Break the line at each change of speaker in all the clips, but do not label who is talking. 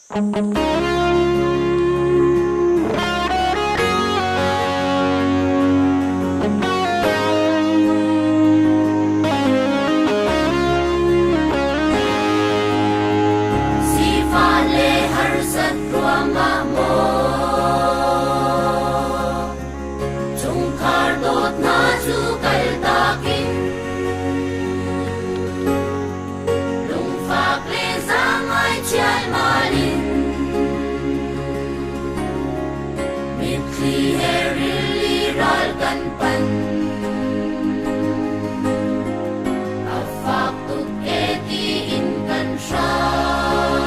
Sifah le harsat ruangah maw chungkhar dawtnak cu kaltak in lungfak le zaangai chialmal in mitthli he rili ral kan pan. A fak tuk e tiin kan hram.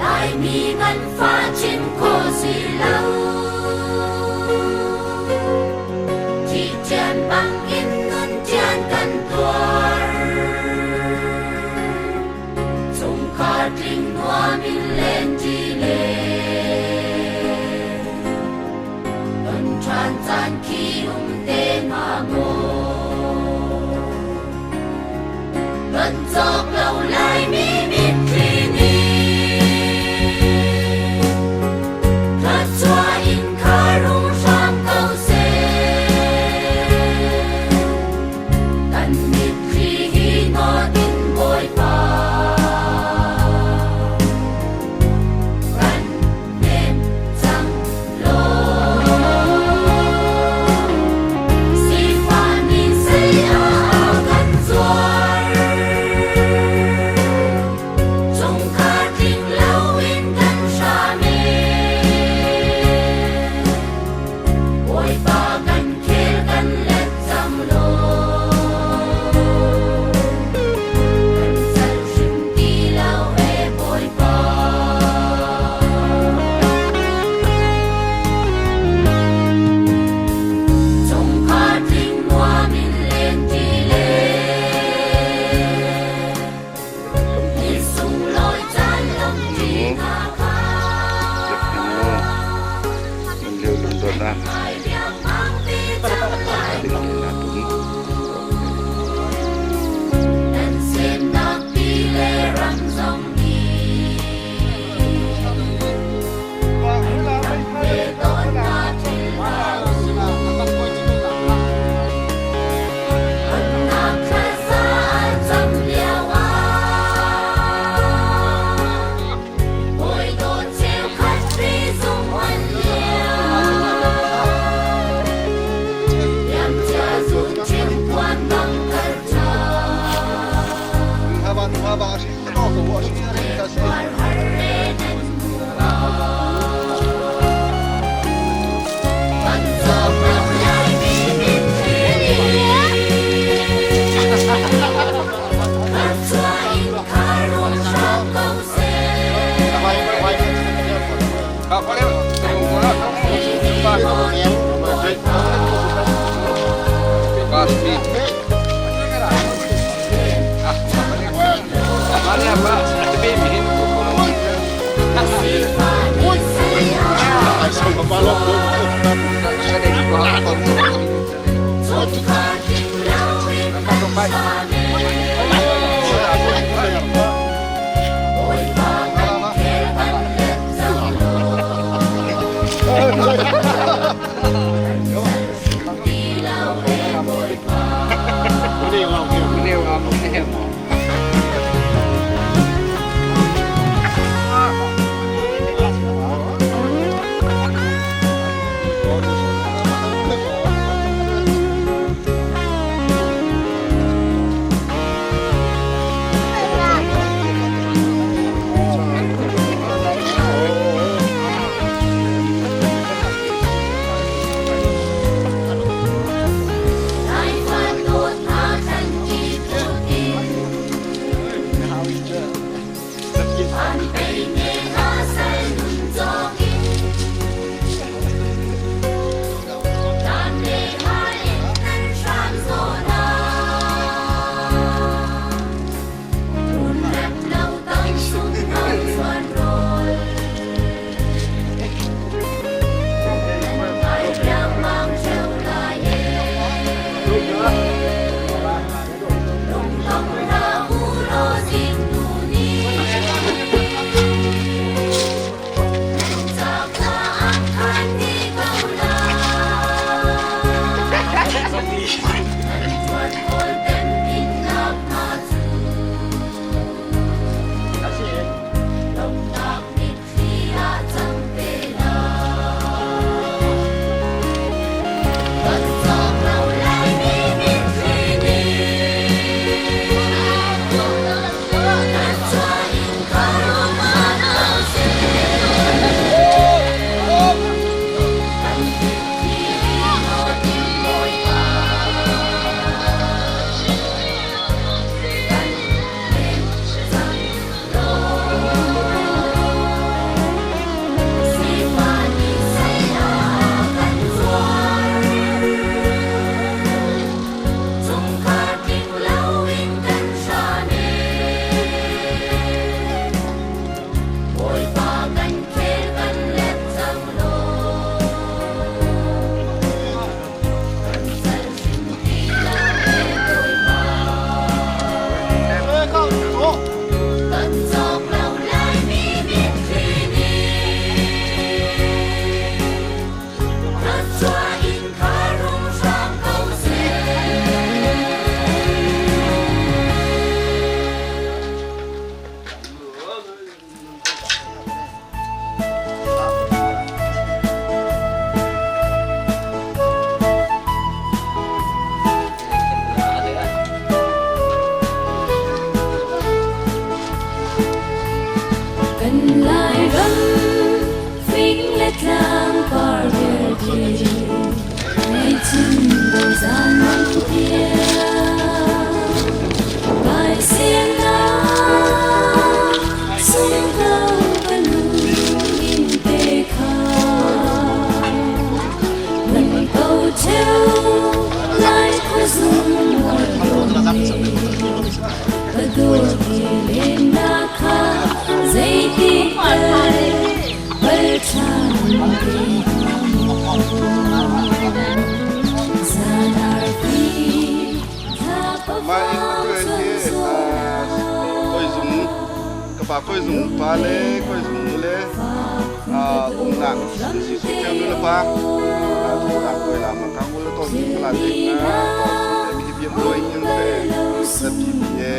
Laimi nganfah chim khawh si lo. Ṭihṭian bangin nun ṭian kan tuar. Chungkhar tling nuam in lenṭi le ton ṭhan caan khi um te hnga maw? Kan cawk lo Laimi mitthli nih thluachuah in khar hung hram ko seh. Kan mitthli hi nawt in Bawipa kan hnem cang law. Sifah nih sei ah kan zuar. Chungkhar tling loin kan hram ee. Bawipa kan khel kan let cang law. Kan cal hrim ti lo ee Bawipa. Chungkhar tling nuam in len ṭi le ni sunglawi caan lamṭi hna kha ngai riangmang te cang lai Nan semnak ti le ram zong nih an le tawn hna thil hna Donnak thlaza an cam lio ah hawi dawt cheukhat rizung an lio. Liamcia zun chim tuan bang kal ṭha. Har re nan Kan cawk lo Laimi mitthli nih thluachuah in khar rung hram ko seh. Kan mitthli hi nawl in Bawipa kan hnem cang law. Sifah nih sei ah kan zuar. Chungkhar tling loin kan hram ee. Bawipa kan khel kan let cang law. Kan sal hrim ti lo ee Bawipa. Laifa dawt hna thlanṭi put in Van pei ne hna sal nun cawk in Dan le hal in nan hram zawn ah Run rep lo tang sung no chuan rawl Nan ngai riangmang ṭheo lai ee. Lungdong hlah u law zingtu nih. Lairam fing le tlang par vialte Meichim dozan mang tiang Kai siangnak sungho ka lung in pe kha Nan ko cheu lai khuazung mual Ka dawt ti len na kha zeitik tal bal ṭhan te hnga maw? Zan arfi thlapa
Mah in
vang
atu
chuan
hi
zawn
koi zung ka pa koi zung pa le koi zung nu le umnak si su thiam nu le pa thawtang koi la ma kang ul ton la te na to su te mi biam loi hin se ZPPA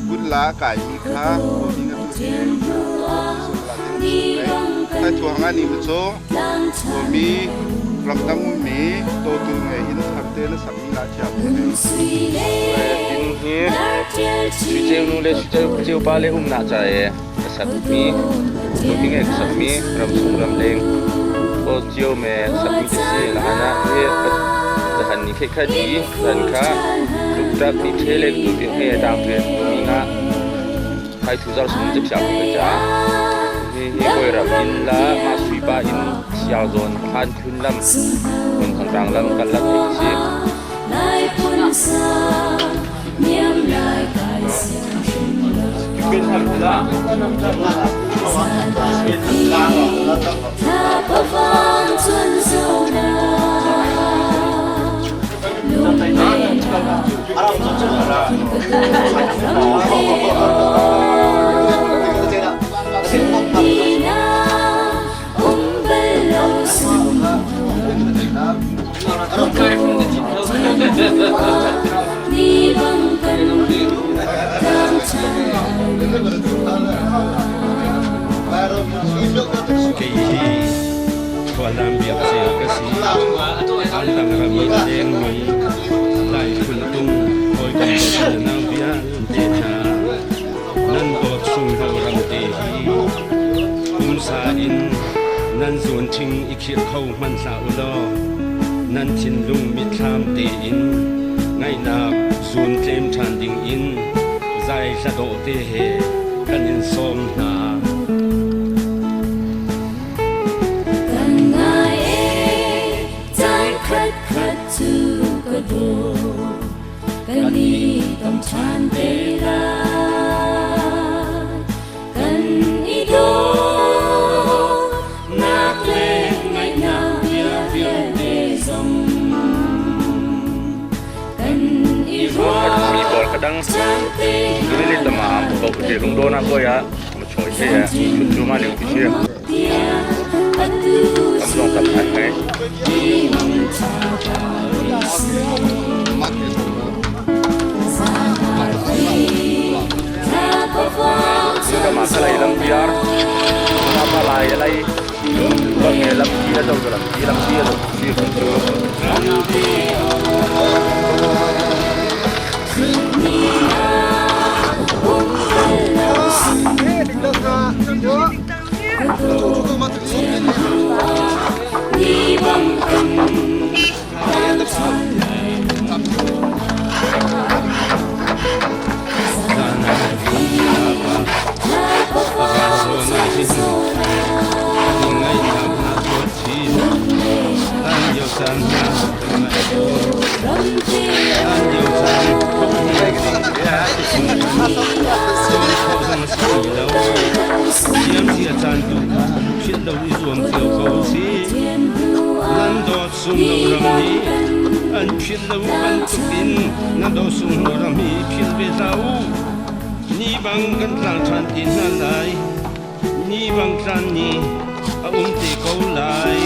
kun la kai mi kha ko mi na tu hi si su la te su te tai thuang ani mi chu ko mi ramdang ummi to tu nge in thar te na sak mi la chia te
In hi Sui Ceu nu le Sui Ceu pa le umnak ca i ka sakmi nupi nge ka sakmi ramchung ramleng aw cio me sakmi te si lahan ah hi zahan ni khe kha di zan kha tuktak ni the le tu ti he dang rian mi nga hai thu zar sum te phia ko cha hi hi koi ram in la ma sui pa in sial zawn khan khun lam mun thang rang lam kan lam hi si.
Kei hi khualam biak cia ka si. Ramdang ram i a lengmi Lai phuntung hawikom dawt nau vialte hna nan dawt sungho ram te hi pumsa in nan zuun ṭhing i khirh kho hmanh hlah u law nan thinlung mitthlam tein ngaihnak zuun tlem ṭhan ding in zai hla dawh te he kan in sawm hna.
Kan ngai ee caan khatkhat cu ka daw kan i tong ṭhan te lai kan i dawtnak le ngaihnak bia vialte zong kan i
Mi
ruah
pawl ka dang
caan te
Rili tama am ko te lung do na ko ya ma choi he ya chun chu ma liu ki chi tam long tam hai hai. Kama kalai lam biar apa lai lai bang nge lam chi a zo lam chi lam chi a zo chi không chu.
Zan ah thlapa a van zawn ah hin kan i ngaihnak hna dawt chin. Hlan lio caan hna kan ngaih tawn. Hlan lio caan cawn khawh zong a si ti lo. Thiamcia caan tu kha philh lo i zuam cio ko usih. Nan dawt sung lo ram nih an philh lo bantuk in nan dawt sung lo ram hi philh ve hlah u. Ni bang kan tlang ṭhan te hna lai. Ni bang tlan ni a um te ko lai.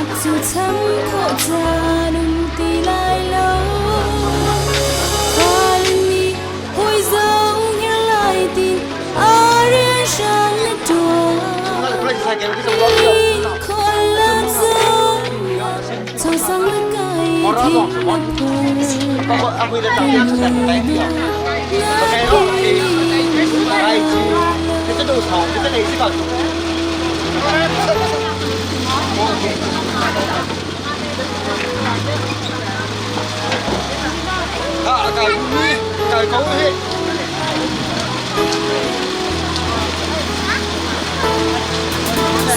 Cu cham khawh caan um ti lai lo. Fale nih hawi zong her lai ti a rian hrang na ṭuan. Khuallam zong chosang na kai thing na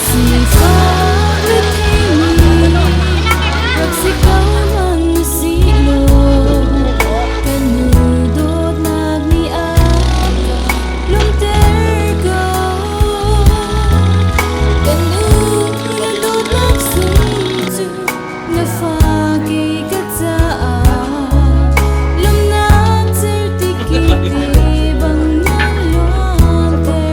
Sifak na theimi rak si ko hmanh sihlaw kan nu dawtnak nih a ka lawmhter ko. Kan nu na dawtnak sung cu na fa kei ka caah lawmhnak cerhti kip bang na luanter.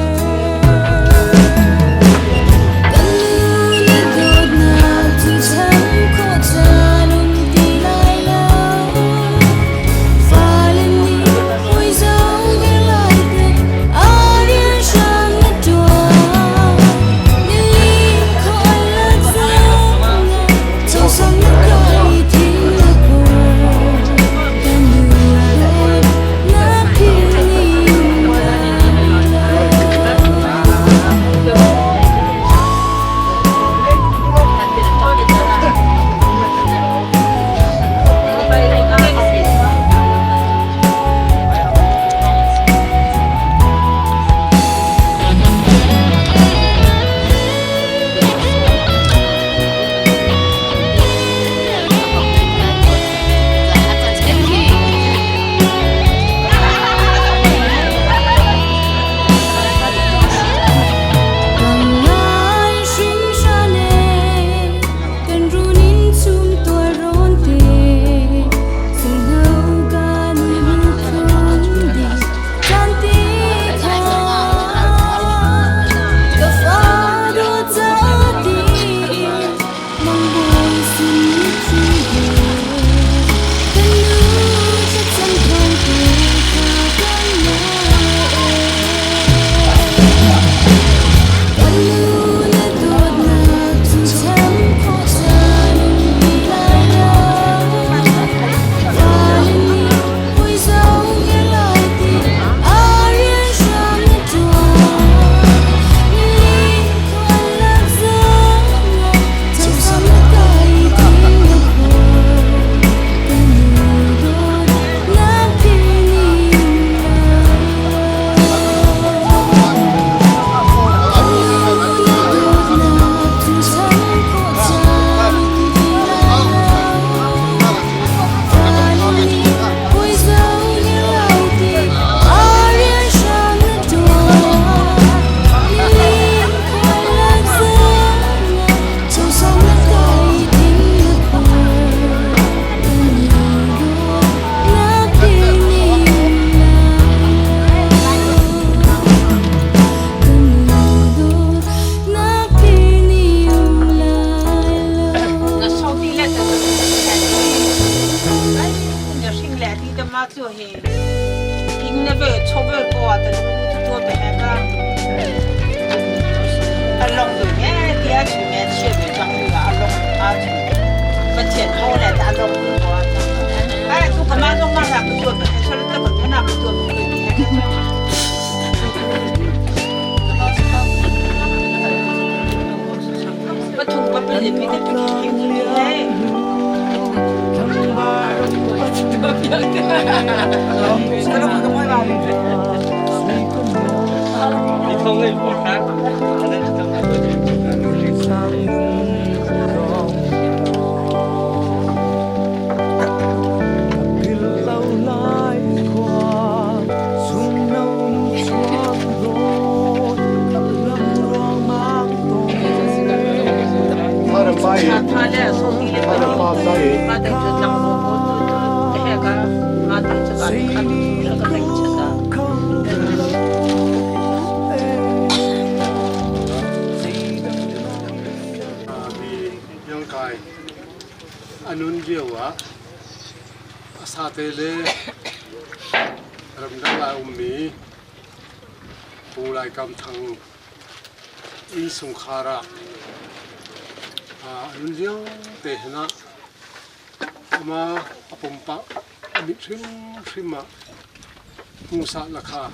Kan nu na dawtnak cu cham khawh caan um ti lai lo. Fale nih hawi zong her lai te a rian hrang na ṭuan. Nili khawh la cang chosang na kai thing na phur. Kan nu dawtnak philh ni um lai lo. Ngai hringhran e, kan runin chum tuar rawn te, sunghno kan lungphun ding caan te kha. Ka fa dawt ca tiin mangbawi sin mitthli he, kan nu thlacam thawng te kha kan ngai e. Kan nu na dawtnak cu cham khawh caan um ti lai lo. Fale nih hawi zong her lai ti a rian hram na ṭuan. Nili khualak zong ah chosang na kai ti na phor. Kan nu dawtnak philh ni um lai lo. Kan nu na dawtnak cu cham khawh caan um ti lai lo. Fale nih hawi zong her lai ti a rian hrang na ṭuan. Nili khualak zong ah chosang na kai thing na phor. Kan nu dawtnak philh ni um lai lo. Kan nu dawtnak philh ni um lai lo.
Na soti le ta ai na hring le ti ta ma chu he ing na ve cho ve ko ta lu tu to be ha ka a long du ne ti a chu ne che ve chang lu a long a chu ba chen ho le ta long du ko ai tu ka ma zong ma ra ku to be ha so ta ba ta na ku to be ti ha ka ba thung ba pe le pe te pe ki ki he
Yang
Ngai. A nun lio ah a sate le ramdang ah a ummi Pu Lai Kam Thang innchungkhar ah a nun lio te hin ah amah a pumpak a mit hrimhrim ah hmuhsah lakha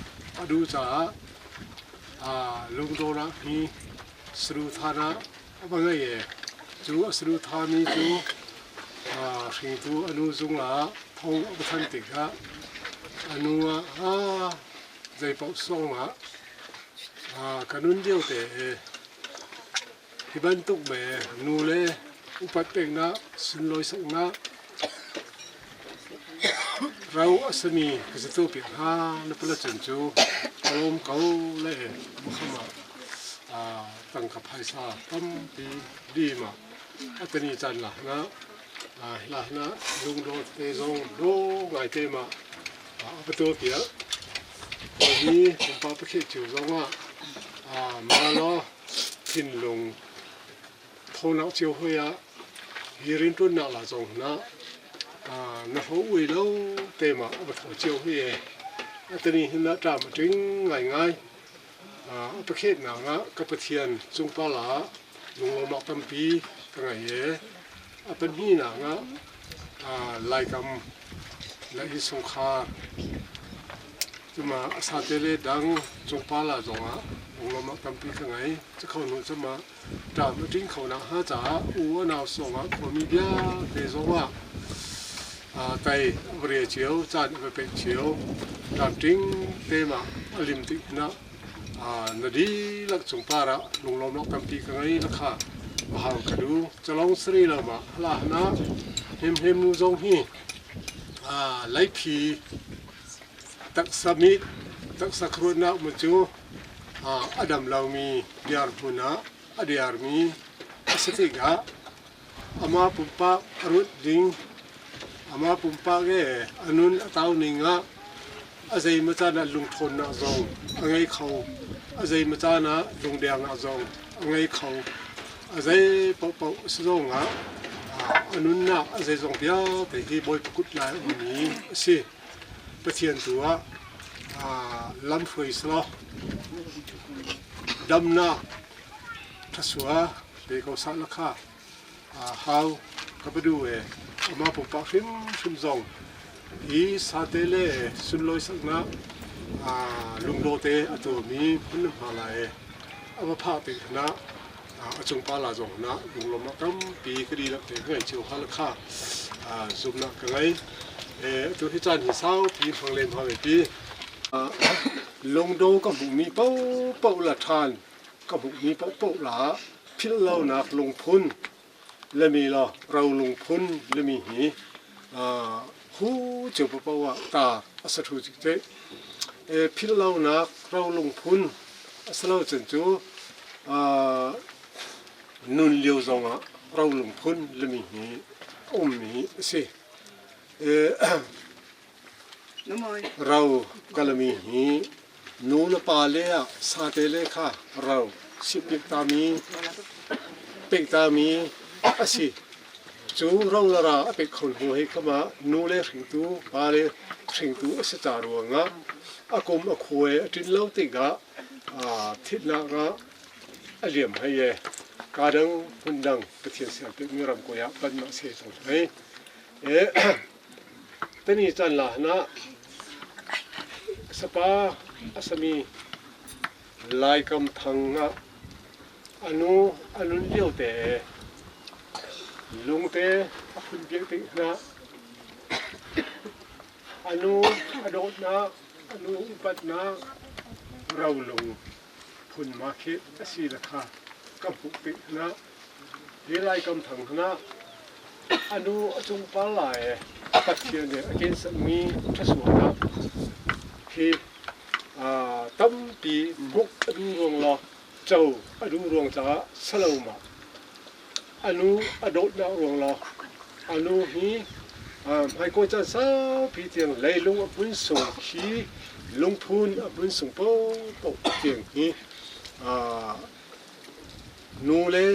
a duh caah lungdawrah hi saduhthah ah a va ngei i cu a saduhthahmi cu hringtu a nu zungah thong a va than tikah a nu ah zeipaoh sawng ah ka nun lio te hi bantuk me nu le upat peknak sunlawi saknak ro a sami ka si tu piak hna na pala cun cu ka lawm ko le mukham ah tangka phaisa tampi lim ah a tani caan la na la na lungdaw te zong do ngai te ma a va tu piak hi pumpa pakhat cio zong ah ma law thinlung thonak cio hoi ah hi rianṭuannak la zong na na ho ui lo te ma a va tho cio hoi e atani hin na ṭam a ṭing ngai ngai. A pakhatnak ah ka Pathian cungpal ah lunglawmhnak tampi ka ngei i a pahnihnak ah Laikam le innchungkhar cuma a sate le dang cungpal ah zongah lunglawmhnak tampi ka ngei. Cakho hnu cuma ṭam a ṭin kho nakhnga caah u a nau sawngah khuami vialte zongah tai a va re cio, caan a va pek cio. Tlamtling te mah a lim tik hmanh ah na dihlak cungpar ah lunglawmnak tampi ka ngei la kha a hau ka du. Calong sari lo ma hla hna hemhem nu zong hi leiphi taksa mit taksa khuaruahnak mu cu a dam lomi diarhmun ah a diarmi a si tikah amah pumpak a ruat ding amah pumpak e a nun a tau ning ah a zeimaw caan ah lungṭhawnnak zong a ngei kho a zeimaw caan ah lungdengnak zong a ngei kho a zei paohpaoh a si zong ah a nunnak a zeizong vialte hi Bawipa kut lai a ummi a si. Pathian tu ah lamhruai selaw damnak ṭhasua pe ko sah la kha hau ka va duh e. Amah pumpak hrimhrim zong hi sate le sunlawi saknak lunglaw te a tuahmi hmun hma lai e. A va phah tik hna a cungpa la zong hna lunglawmnak tampi ka dihlak te ka ngei cio hal kha zumnak ka ngei. Atu hi caan hi saupi hmang len hma pi. Lungdo ka hmuhmi paohpaoh la ṭhan ka hmuhmi paohpaoh la philh lonak lungphun lemi law ro lungphun lemi hi hu cio paohpaoh ah ta a sa ṭhu cikcek. Philh lonak ro lungphun a si lo cun cu nun lio zongah ro lungphun lemi hi a ummi a si. Ro kalami hi nu le pa le ah sate le kha ro sipik tami pek tami a si. Cu ro le ra a pek kho hnu hi khama nu le hringtu pa le hringtu a si ca ruangah a kum a khuai a ṭin lo tikah thitnak ah a liam hei e ka dang hmun dang Pathian siang pekmi ram kawi ah pan mah se cang hei. Tani caan la hna sapa a sami Laikam thang ah a nu a nun lio te lungte a phun piak tik hna a nu a dawtnak a nu upatnak rolung phun ma khi a si le kha ka hmuh tik hna hi Laikam thang hna a nu a cung par lai Pathian nih a kensanmi ṭhasualnak hi tampi hmuh a duh ruang law co a duh ruang caah salo ma a nu a dawtnak ruang law a nu hi hmaikawi caan saupi tiang leilung a hmun sung khi lungphun a hmun sung paohpaoh tiang hi nu le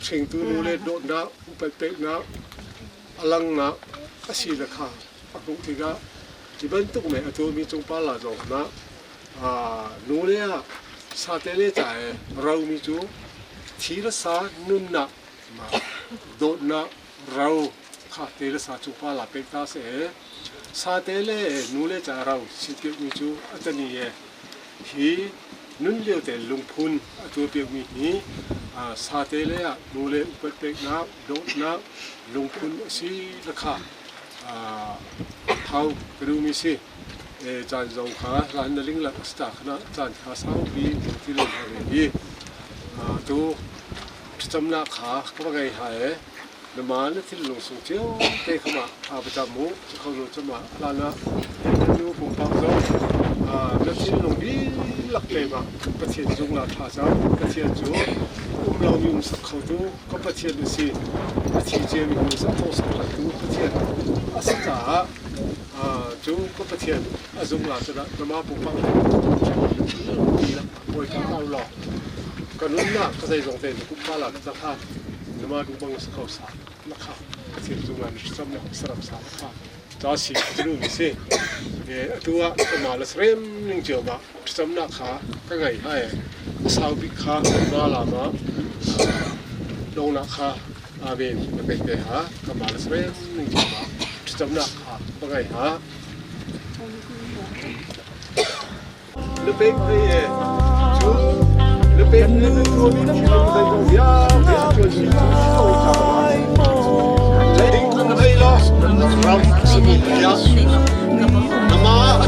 Hringtu nu le dawtnak, upat peknak, a langnak a si le kha a hmuh tikah hi bantuk mei a tuahmi cungpar la zong ah nu le ah sate le ca he romi cu thi le sa nunnak dawtnak ro kha te le sa cungpar la pek ta seh. Sate le nu le ca ro si piakmi cu a tani e hi nun lio te lungphun a tuah piakmi hi sate le ah nu le upat peknak dawtnak lungphun a si le kha thau ka duhmi si. Caan zong kha ran na ling lak a si ta khana caan kha saupi ti len ha ve hi tu thlacamnak kha ka va ngei ha e na ma na thinlung sung cio te khama tha va cam mu cu kho lo cama hlan ah na nu pumpak zong na thinlung dihlak te ma Pathian zung la tha cam. Pathian cu um lomi um sak khotu ka Pathian a si. A thi ciami hnu sak tho sak tu Pathian a si caah cu ka Pathian a zung la cun nama pumpak Bawipa au law ka nunnak ka zeizong te na pumpa la na kha nama duh bang sa ko sa na kha Pathian zung la na sam na saram sa na kha ta si ka nu mi si atu ah ka ma la srem ning cio ma thlacamnak kha ka ngei hai. A sau bik kha ma la ma dongnak kha amen na pek te ha ka ma la srem ning cio ma thlacamnak kha ka ngei ha. Na pek thei e cu na pek na tuahmi thil zeizong vialte a tuan mi cu so ca leiding an thei lo ram simi tiah nama a